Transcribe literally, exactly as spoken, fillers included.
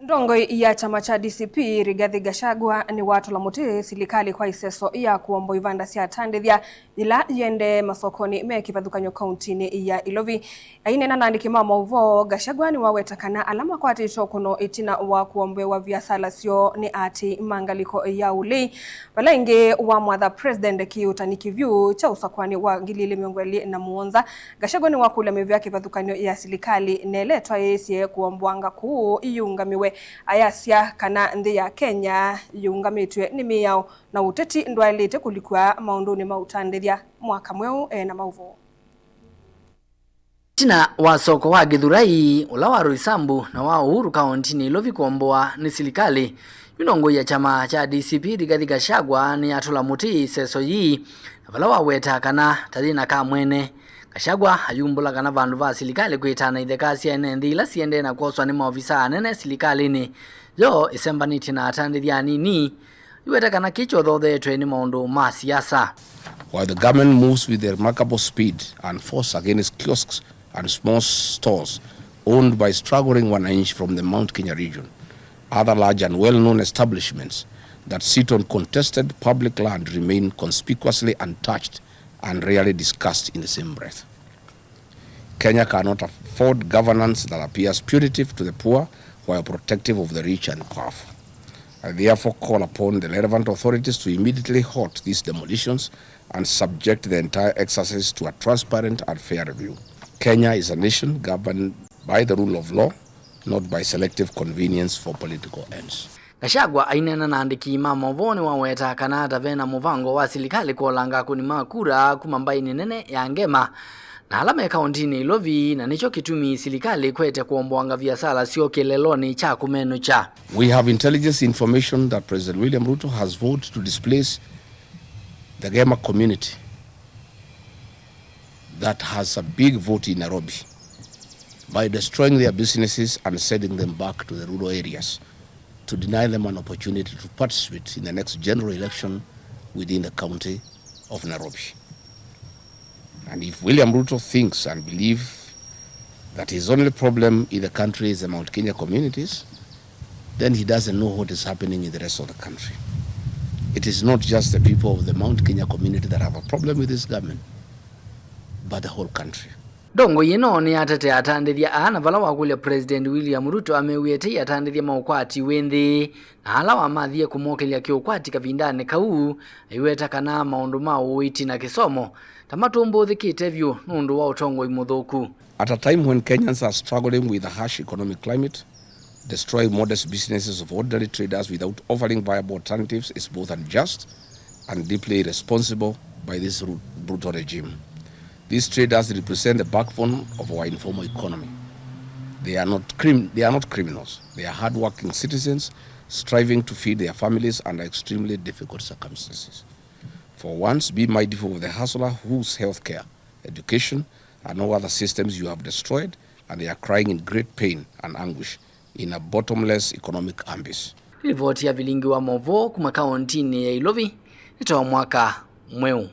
Ndongoi ya kyama kya D C P, Rigathi Gachagua, nĩwatũla mũtĩ silikalĩ kwa iseso ya kũomba ivanda sya atandĩthya yĩla yĩendee masokonĩ me kĩvathũkany'o kauntinĩ ya Ilovi. Aineena na andĩki ma maũvoo, Gachagua nĩwaweta kana ala makwatĩtwe ũkũno ĩtina wa kũomboewa viasala syoo nĩ aatĩĩi ma ngalĩko ya ũlei, vala ĩngĩ wamwatha President kĩũtani kĩvyũ kya ũsakũanĩ wa ngili ilĩ mĩongo ĩlĩ na mũonza. Gachagua nĩwakũlya mĩvĩa kĩvathũkany'o ya silikalĩ na ĩla ĩtwaĩĩsye kũomboanga kũũ iyĩũngamĩwe, ayasya kana nthĩ ya Kenya yĩũngamĩtw'e nĩ mĩao na ũteti ndwaĩlĩte kũlikw'a maũndũnĩ ma ũtandĩthya. Mwaka Mweũ e na maũvoo. Ĩtina wa soko wa Gĩthurai, ũla wa Roysambu na wa Uhuru kaũntinĩ Ilovi kũomboa nĩ silikalĩ, yu ndongoi ya kyama kya D C P Rigathi Gachagua nĩatũla mũtĩ ĩseso yĩĩ, na vala waweta kana ta yĩna ka mwene. Gachagua ayumbũla kana vandũ va silikalĩ kwĩtana itheka sya ene nthĩ ila siendee na kwoswa nĩ maovisaa anene silikalĩnĩ, yo ĩsembanĩtye na atandĩthya anini, iweta kana kĩĩ kyothothetwe nĩ maũndũ ma siasa. While the government moves with a remarkable speed and force against kiosks and small stores owned by struggling wananchi from the Mount Kenya region, other large and well-known establishments that sit on contested public land remain conspicuously untouched and rarely discussed in the same breath. Kenya cannot afford governance that appears punitive to the poor while protective of the rich and powerful. I therefore call upon the relevant authorities to immediately halt these demolitions and subject the entire exercise to a transparent and fair review. Kenya is a nation governed by the rule of law, not by selective convenience for political ends. Gachagua aineena na andĩki ma maũvoo nĩwaweta kana ta ve na mũvango wa silikalĩ kũolanga akũni ma kura kuma mbaĩnĩ nene ya Ngema na ala me kaũntinĩ Ilovi, na nĩkyo kĩtumi silikalĩ ĩkwete kũomboanga viasala syoo kĩlelonĩ kya kũmenũkya. We have intelligence information that President William Ruto has vowed to displace the Ngema community that has a big vote in Nairobi by destroying their businesses and sending them back to the rural areas to deny them an opportunity to participate in the next general election within the county of Nairobi. And if William Ruto thinks and believes that his only problem in the country is the Mount Kenya communities, then he doesn't know what is happening in the rest of the country. It is not just the people of the Mount Kenya community that have a problem with this government, but the whole country. Ndongoi ĩno nĩyatetea atandĩthya aa na vala wakũlya President William Ruto amew'ĩe tei atandĩthya ma ũkwati wĩ nthĩ, na ala wamathie kũmokĩlya kĩũkwati kavindanĩ kau, aiweta kana maũndũ ma ũiiti na kĩsomo ta matũmbũthĩkĩte vyũ nũndũ wa ũtongoi mũthũku. At a time when Kenyans are struggling with a harsh economic climate, destroying modest businesses of ordinary traders without offering viable alternatives is both unjust and deeply irresponsible by this ru-, brutal regime. These traders represent the backbone of our informal economy. They are not crim-, they are not criminals. They are hardworking citizens striving to feed their families under extremely difficult circumstances. For once, be mindful of the hustler whose healthcare, education, and all other systems you have destroyed, and they are crying in great pain and anguish in a bottomless economic abyss. Livoti ya vilingi wa maũvoo kuma kaũntinĩ ya Ilovi nĩ ta Mwaka Mweũ.